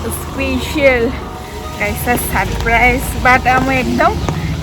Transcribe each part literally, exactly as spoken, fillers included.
Special kaisa surprise, but amo ekdom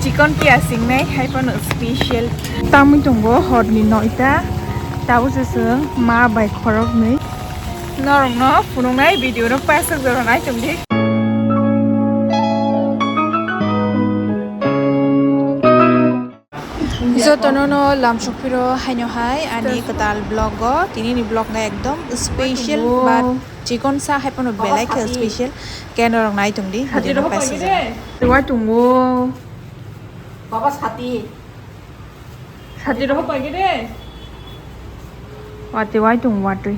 chikon kiya singnai, hai phano special. Tangwi tongo horni noita, tabuk se chwng ma bai khoroknwi. Norokno phunuknai video no paisa jora nai tongdi. Jotono no lamsok phiro haino hai ani kwtal vlog o, tini ni vlog no ekdom special, but chikon sa hai phano belai khe special. Keno rok nai tongdi, video no paisa jora. Watwi tongo. Baba sati. Sati rok pai de. Watwi wai tong watwi.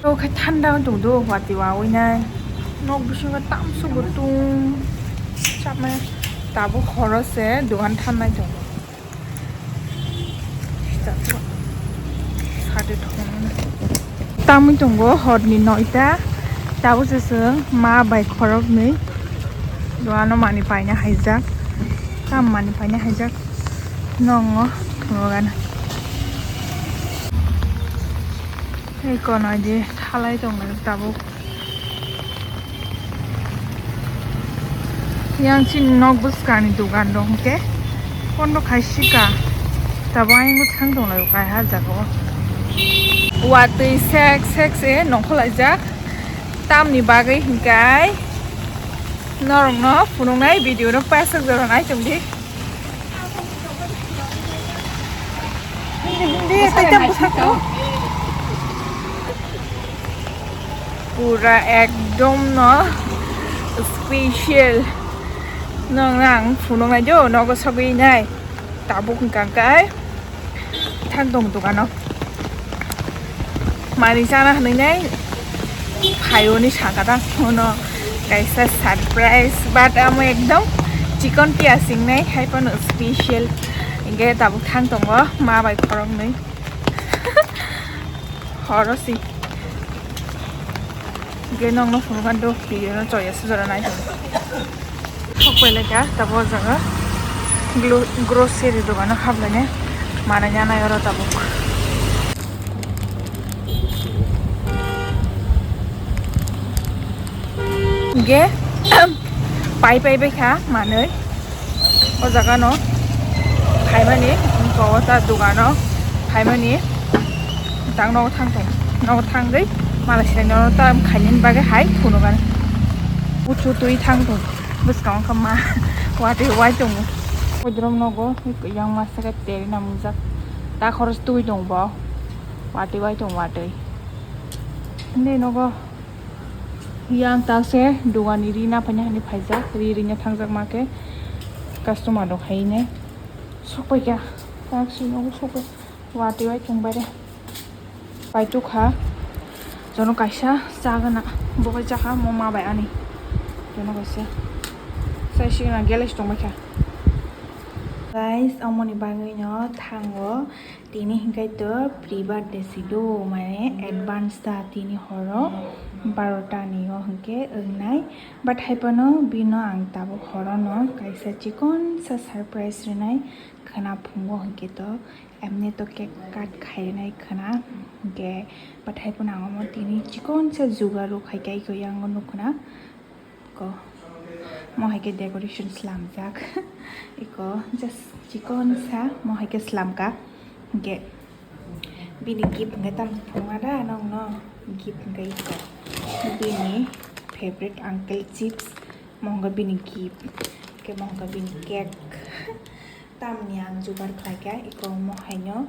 To khe thanda wng tong do watwi wawi nai. Nok bisingo tamsok bo tung. Chapmai tabuk horo se dogan thanai tong. Sadi thong. Tangwi tongo horni noita, tabuk se chwng ma bai khoroknwi doano manwi paina haijak, tam manwi paina haijak, nongo thunugana. Tei kono je thalai tonglaijak tabuk. Yang chini nok bwskangni dogan rok hwnkhe bondo khai sika. Tabuk ayang thang tonglaio kaiha jaga o. Watwi sek sek se nongkhorlaijak. Tamni bagwi hwnkhe norokno phunuknai video no paisa jora nai tongdi. Hindi, hindi, tei tam bwsakno. Pura ekdom no special. Nong nang phunuknai jo, nogo sogwi nai. Tabuk hwnkha kai. Thang tong dogano. Mani chana hwnwi nai. Phaioni saka ta phono kaisa surprise, but amo ekdom chikon kiya singnai, hai phano special. Hwnkhe tabuk thang tongo ma bai khoroknwi. Horo si. Hwnkhe nokno phunukha do, video no choya se jora nai. Thok pai lai kha, tabuk o jaga glo-, grocery dogano haplainai manwi nanai oro tabuk. Hwnkhe pai pai bai kha manwi o jaga no phaimani, wngkha o ta dogano phaimani, tang nogo thang tong, nogo thangwi mala sinai nono ta khainani bagwi hai phunukani. Uchu twi thang tong. Bwskango khe ma watwi wai tongo. Kodrom nogo yang masa khe teri namungjak. Ta khoroksa twi tongo bo. Watwi wai tongo watwi. Hwnwi nogo yang ta se dogani ri naphaina hwnwi phaijak. Ri rina thangjak ma khe customer rok hai ne sokpai kha. Tak si nogo sokpai. Watwi wai tong bai re. Pai tuk kha. Jono kaisa cha gana. Bo bai cha kha mo ma bai ani. Jono kaisa. Sai si gana geles tong bai kha. Guys, omoni bagwi no thango. Tini hinkai to pre birthday si do, mane advance ta tini horo barota ni o hinke wngnai. But hai pano bino ang tabuk horo no kaisa chikon sa surprise rinai khwna phungo hinke to. Emni to cake cut khainai khwna, hwnkhe bwthai phano ang omo tini chikon sa jugar rw khai kha, iko yang o nukho na, iko mo hai khe decoration slamjak, iko just chikon sa mo hai khe slamkha, hwnkhe bini gift hwnkhe tamo phunukna da nokno, gift hwnkhe iko bini favorite uncle chips, mo hwnkhe bini gift, hwnkhe mo hwnkhe bini cake. Tamni ang jugar khlaikha, iko mo haino,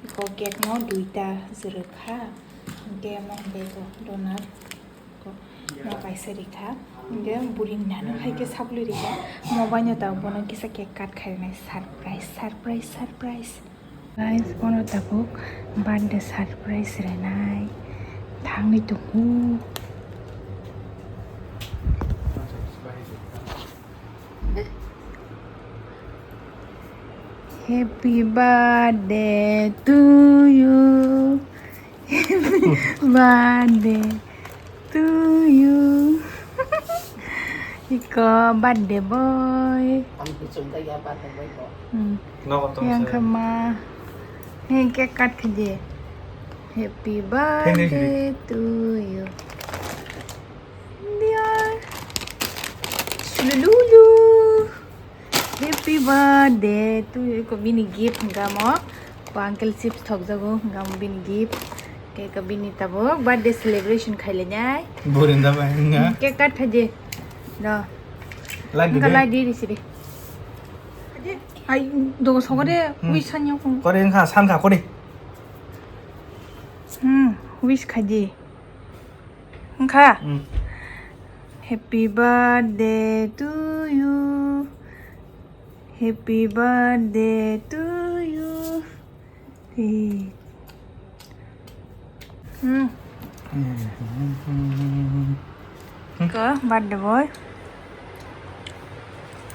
iko cake no duita jwrwk kha, hwnkhe mo hwnkhe iko donut, iko mo kaisa rikha, hwnkhe bwrwi nano hai khe sabuli rikha, mo baino ta bono kisa cake cut khainai surprise, surprise, surprise. Guys, bono tabuk birthday surprise rinai thangwi tongo. Happy birthday to you. Happy birthday to you. Iko birthday boy. Ang kuchum ka ya birthday boy ko. Hmm. Nogo tong yang se. Kama. Hey, cake cut khaje. Happy birthday to you. Dia. Lulu, happy birthday to you. Ko bini gift hingka mo. Ko uncle chips thokjago hingka mo bini gift. Ke ko bini tabuk birthday celebration khailainai. Burinda bai hingka. Cake cut thaje. No. Lai Hingka de. Lai di risi de. Ai, dogo sogo de, Hmm. Wish sanya kong. Kore hingka, san kha kore. Hmm, wish khaji. Hingka? Hmm. Happy birthday to you. Happy birthday to you. Eh. Hmm. Ko birthday boy.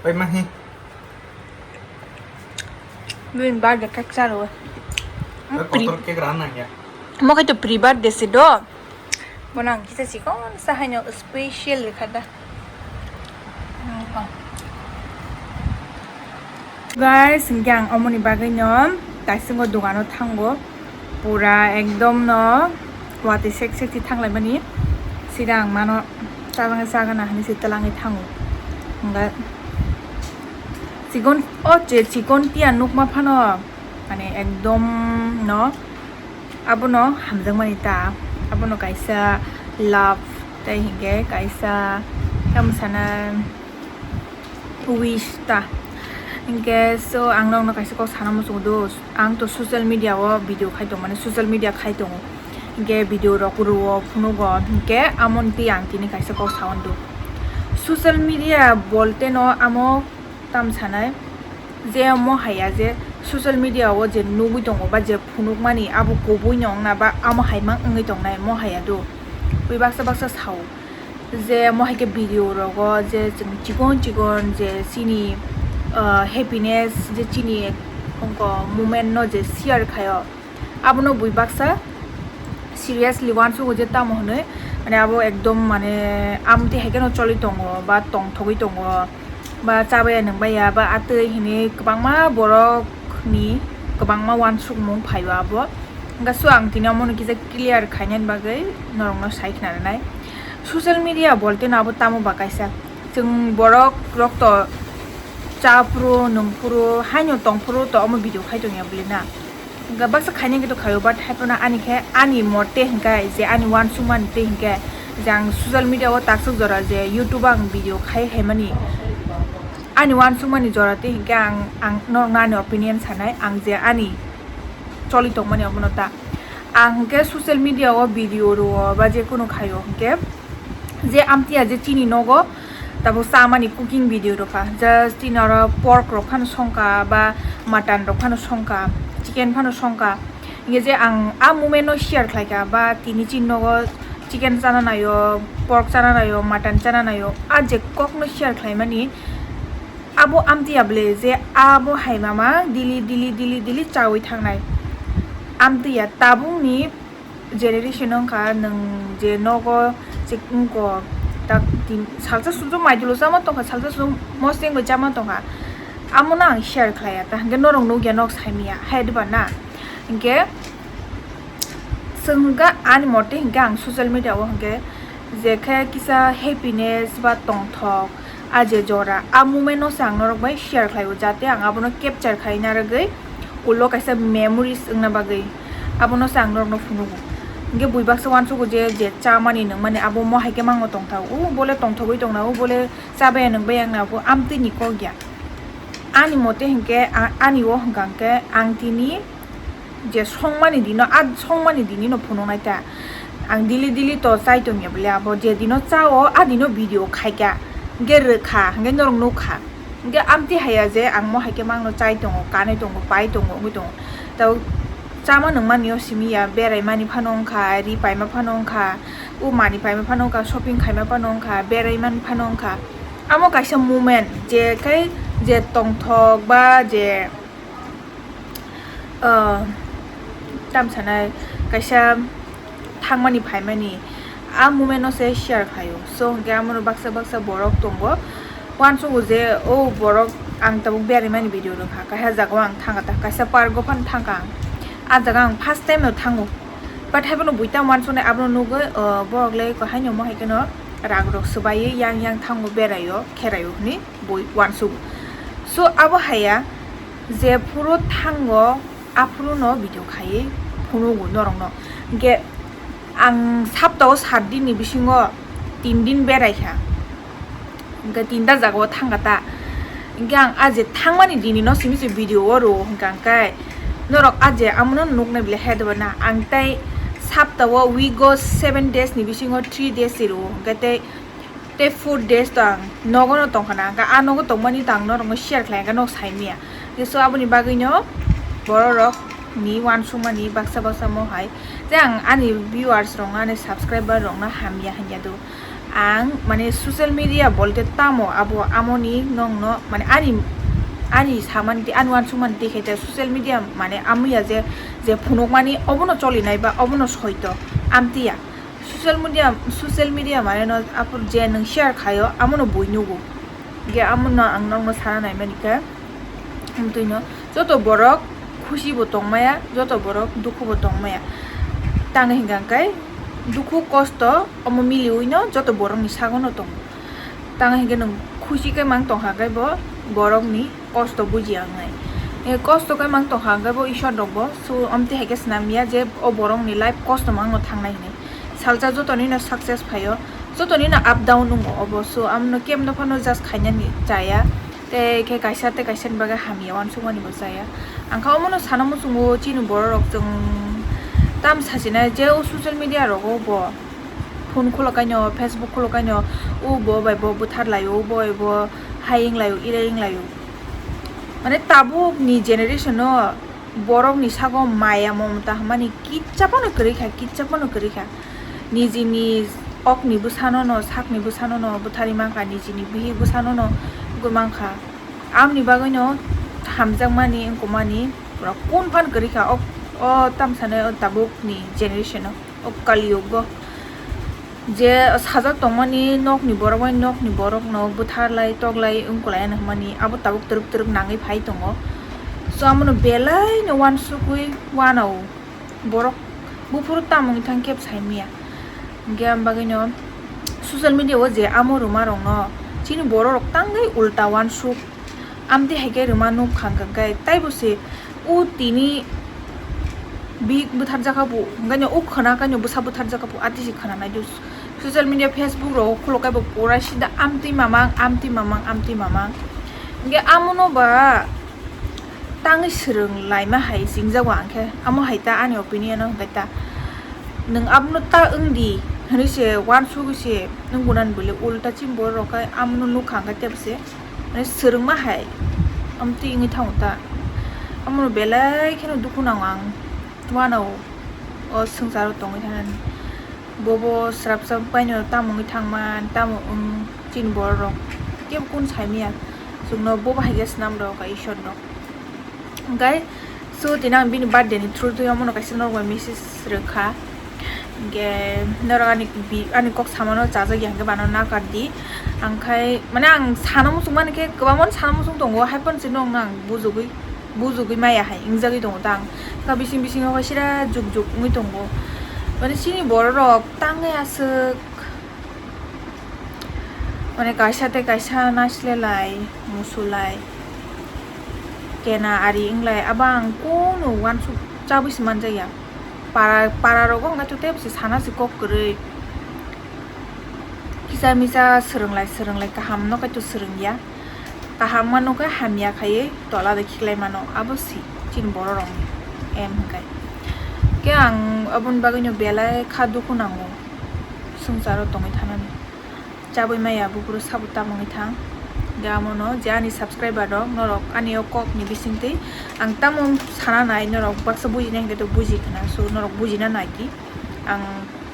Oi, mahi. Bini birthday cake chalo. Oi, Pri- kotor cake rana ya. Mo kai to pre birthday si do. Bonang kita si kon sa haino special kata. Guys, hingke ang omoni bagwi no taisingo dogano thango, pura ekdom no watwi sek sek si thanglaimani, sida ang mano chalangwi chagana hinwi se twlangwi thango, hingke chikon o je chikon tiya nukma phano mane ekdom no. Abono hamjakmani ta, abono kaisa love tei hinkhe kaisa tamo sana wish ta. Hinkhe so ang nokno kaisa kok sana muchungo do, ang to social media o video khai tongo, mane social media khai tongo, hinkhe video rok rwo phunugo, hinkhe amoni twi ang tini kaisa kok saui do. Social media bolte no amo tam sanai je mohaya je social media o je nugui tongo ba je phunukmani abo kubui no wngna ba amo hai mang wngwi tongnai mohaya do. Bui baksa baksa sao je mohai khe video rogo je chwng chikon chikon je chini, ah, happiness je chini ongko moment no je share khaio. Abono bui baksa seriously uansukgo je tamo hwnwi, mane abo ekdom mane amtwi hai kheno choli tongo ba tongthogwi tongo ba chabaya nwngbaya ba atwi hinwi kwbangma borokni kwbangma uansukmung phaio abo. Hwnkhe so ang tini omono kisa clear khainani bagwi norokno sai khna rwnai. Social media bolte no abo tamo ba kaisa chwng borok rok to cha phuru nung phuru haino tong phuru to omo video khai tongya bwlwi na. Hwnkhe baksa khaina khe to khaio, but haiphano ani khe ani mote hwnkhe je ani uansukmani tei hwnkhe je ang social media o taksuk jora je YouTube o ang video khai haimani ani uansukmani jora tei hwnkhe ang, ang norokno ani opinion sanai ang je ani choli tongmani omono ta. Ang hwnkhe social media o video rwo ba je kunu khaio hwnkhe je amtwi ya je chini nogo tabuk chamani cooking video rwkha, just tini oro pork rok phano songkha ba mutton rok phano songkha, chicken phano songkha, hingke je ang a moment no share khlaikha ba tini chini nogo chicken chana naio, pork chana naio, mutton chana naio, a je kok no share khlaimani abo amtwi ya bwle je abo hai mama daily daily daily daily chaui thangnai amtwi ya tabukni generation wngkha nwng je nogo je wngko tak tin salsa sumsok mai dolo chama tongkha, salsa sum moseng bai chama tongkha, amo no ang share khlaiya ta hwnkhe norok nukya nok saimanya hai diba na hwnkhe chwng hwnkha ani mote hwnkhe ang social media o hwnkhe je khe kisa happiness ba tongthok a je jora a moment no se ang norok bai share khlaio jate ang abono capture khai narwgwi ulo kaisa memories wngna bagwi abono se ang norokno phunugo. Hwnkhe bui baksa uansukgo je, je chamani nungmani abo mo hai khe mango tongthao, o bole tongthogwi tongna, o bole chabaya nungbai wngna, abo amtwini kok ya. Ani mote hwnkhe, a-, ani o hwnkha hwnkhe ang tini je songmani dino, a songmani dinino phunuknai ta. Ang daily daily to chai tongya bwle abo je dino chao, a dino video khaikha, hwnkhe rwkha, hwnkhe norok nukha. Hwnkhe amtwi haiya je ang mo hai khe mangno chai tongo, kanwi tongo, pai tongo, wngwi tongo. Tabuk chama nungmani o simi ya, berai mani phano wngkha, ri paima phano wngkha, o mani paima phano wngkha, shopping khaima phano wngkha, berai mani phano wngkha. Amo kaisa moment je khai je tongthok ba je, ah, tam sanai kaisa thangmani phaimani a moment no se share khaio. So hwnkhe amo no baksa baksa borok tongo. Uansukgo je o borok ang tabuk berai mani video rwkha, kaisa jaga o ang thangkha ta, kaisa park o phano thangkha ang. A jaga ang first time no thango. But haiphano bui tamo uansuknai abono nugwi, ah, borok le haino mo hai kheno rang rok swbaiwi yang yang thango beraio kheraio hwnwi bui uansugo. So abo haya jephuru thango aphuru no video khaiwi phunugo norokno. Hwnkhe ang saptao sat din ni bisingo tin din beraikha. Hwnkhe tinta jagao thangkha ta. Hwnkhe ang a je thangmani dini no simi se video o rwo hwnkha hwnkhe norok a je amono nuknai bile he dobo na. Ang tei saptao week o seven days ni bisingo three days se rwo hwnkhe tei, tei four days to ang nogo no tongkha na. Hwnkhe a nogo tongmani to ang norokno share khlai hwnkhe nok sai manya. Hwnkhe so aboni bagwi no borok rok ni uansukmani baksa baksa mo hai je ang ani viewers rok no ani subscriber rok no hamya hanya do. Ang mane social media bolte tamo abo amoni nongno mane ani ani samani tei ani uansukmani tei khe social media mane amuya je je phunukmani obono cholinai ba obono soito amtiya social media social media mane no aphuru je nwng share khaio amono bui nugo ge amono ang nongno sana naimani khe. Amtwino joto borok khusi bo tongmaya, joto borok dukhu bo tongmaya. Tang hingka khe dukhu kosto omo miliwi no joto borok ni sago no tongo. Tang hingke nwng khusi khe mang tongkha khe bo borok ni kosto bujiya wngnai. E, kosto khe mang tongkha khe bo Ishwar rok bo, so, amtwi hai khe swnam ya je o borok ni life kosto mang no thangnai hinwi. Salsa joto ni no success phaio, joto ni no up down wngo obo, so, amno kemno phano just khainani chaya. Tei khe kaisa tei kaisa ni bagwi hamya uansukmani bo chaya. Ang kha omono sana muchungo chini borok rok chwng tam sachina je o social media rogo bo phone khulo kaino, Facebook khulo kaino, o bo bai bo bwthar laio, o bo bai bo hai wng laio, ire wng laio. Mane tabuk ni generation o borok ni sago maya momota hwnmani kitsa phano kwrwi kha, kitsa phano kwrwi kha. Nijini okni bwsano no, sakni bwsano no bwtharwi mankha, nijini bihik bwsano no wngwi mankha. Amni bagwino hamjakmani wngkukmani pura kun phan kwrwi kha. O, o tamsani o tabukni generation o, o Kali Yugo. Je sajak tongmani nokni borok bai nokni borokno bwtharlai toklai wngkulai hwnmani abo tabuk twrwk twrwk nangwi phai tongo. So, amono belai no uansukwi uanao. Borok buphuru tamo wngwi thang khe sai manya. Hwnkhe ang bagwino social media o je amo rwma rokno chini borok rok tangwi ulta uansuk amtwi hai khe rwma nuk kha hwnkhe taibo se o tini bihik bwtharjakha bo hwnkhe o khwna khe bwsa bwtharjakha bo atwi se khwna nai do social media Facebook rok khulo khe bo pura sida amtwi mamang amtwi mamang amtwi mamang hwnkhe amono ba tangwi swrwng laima hai chwngjago ang khe. Amo hai ta ani opinion o hwnkhe ta. Nwng abono ta wng di hwnwi se uansugwi se wng gunani bwle ulta chini borok rok khe amono nukha hwnkhe tebse. Mane swrwngma hai amtwi wngwi thango ta. Amono belai kheno dukhu nango ang. Uanao o swngcharo tongwi thanani. Bobo srapsa baino tamo wngwi thangman, tamo wng chini borok rok. Kebo kun saimanya. Chwngno bobo hai khe swnam rok, Ishwar rok. Hwnkhe, so, tini ang bini birthday ni through twi omono kaisa norok bai message rwkha. Hwnkhe, norok ani bi-, ani kok samano chajak ya hwnkhe bano nakar di. Ang khai, mane ang sana muchung mani khe kwbangma sana muchung tongo, hai phano se nokno ang bujugwi, bujugwi maya hai wngjagwi tongo ta ang. Kha bising bisingo khe sira juk juk wngwi tongo. Mane chini borok rok tangwi aswk. Mane kaisa tei kaisa naisle lai, musu lai, kena ari wng lai, abo ang kunu uansuk chabwi se manjakya. Para, para rogo hwnkhe to tei bwsai sana se kok kwrwi. Kisa misa swrwng lai, swrwng lai, kaham no kaitor swrwng ya. Kaham mano khe hamya khaiwi tola bai khiklai mano, abo si chini borok rokni aim hwnkhe. Khe ang aboni bagwino belai kha dukhu nango swngcharo tongwi thanani. Chabwi maya buphuru sabo tamo wngwi thang. Hwnkhe amono je ani subscriber rok, norok ani o kokni bisingtwi ang tamo sana nai, norok baksa bujinai hwnkhe to buji khna, so norok bujina nai di. Ang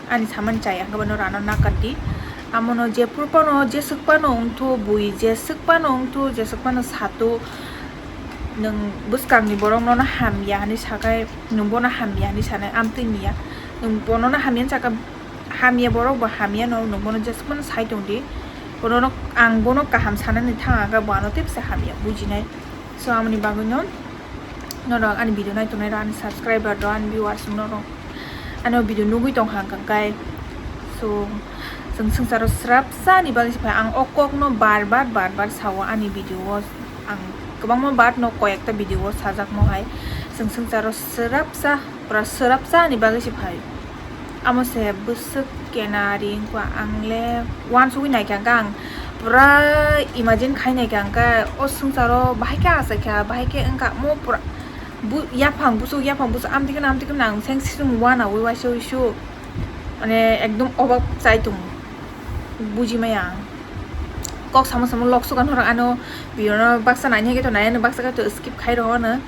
ani samani chaya hwnkhe bo norok ano nakar di. Amono jephuru phano, jeswk phano wngthu bui, jeswk phano wngthu, jeswk phano sathu, nwng bwskangni borok nono hamya hinwi sakhai, nwng bono hamya hinwi sanai, amtwi niya. Nwng bonono hamya hinwi sakha, hamya borok bo hamya no, nwng bono jeswk phano sai tong di. Bonono, ang bono kaham sanani thang kha, bo ano tei bwsa hamya bujinai. So, amoni bagwino norok ani video nai tongnai rok, ani subscriber rok, ani viewers norok. Ano video nugwi tong kha hwnkhe, so, Chwng swngcharo srapsa ni bagwi se phai. Ang o kokno bar bar, bar bar sao ani video o. Ang kwbangma bar no koyekta video o sajakmo hai. Chwng swngcharo srapsa, pura srapsa ni bagwi se phai. Amo se bwswk kenari wngkha, ang le uansugwi naikha hwnkhe ang pura imagine khai naikha hwnkhe o swngcharo bahai khe achaikha, bahai khe wngkha mo pura bu-, yaphang busuk, yaphang busuk, amtwi kheno, amtwi kheno ang seng sisung uanaui waisa uisu. Mane ekdom obak chai tongo, buji maya ang. Kok samo samo lok sukan horo ano, biyono baksa nai hwnkhe to nai ano, baksa khe to skip khai rw ano.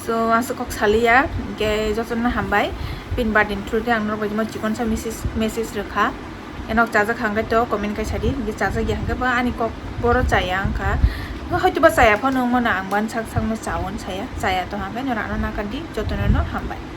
So, aswk kok saliya, hwnkhe jotono hambai. Pin badin through khe ang norok bai chikon sa message, message rwkha. Enok chajak hwnkhe to comment khai sadi, hwnkhe chajak ya hwnkhe ba ani kok boro chaya wngkha. Hwnkhe hoito ba chaya phano wngmano, ang ban sak sakno chawon saya, chaya to hwnkhe norok ano nakar di, jotono no hambai.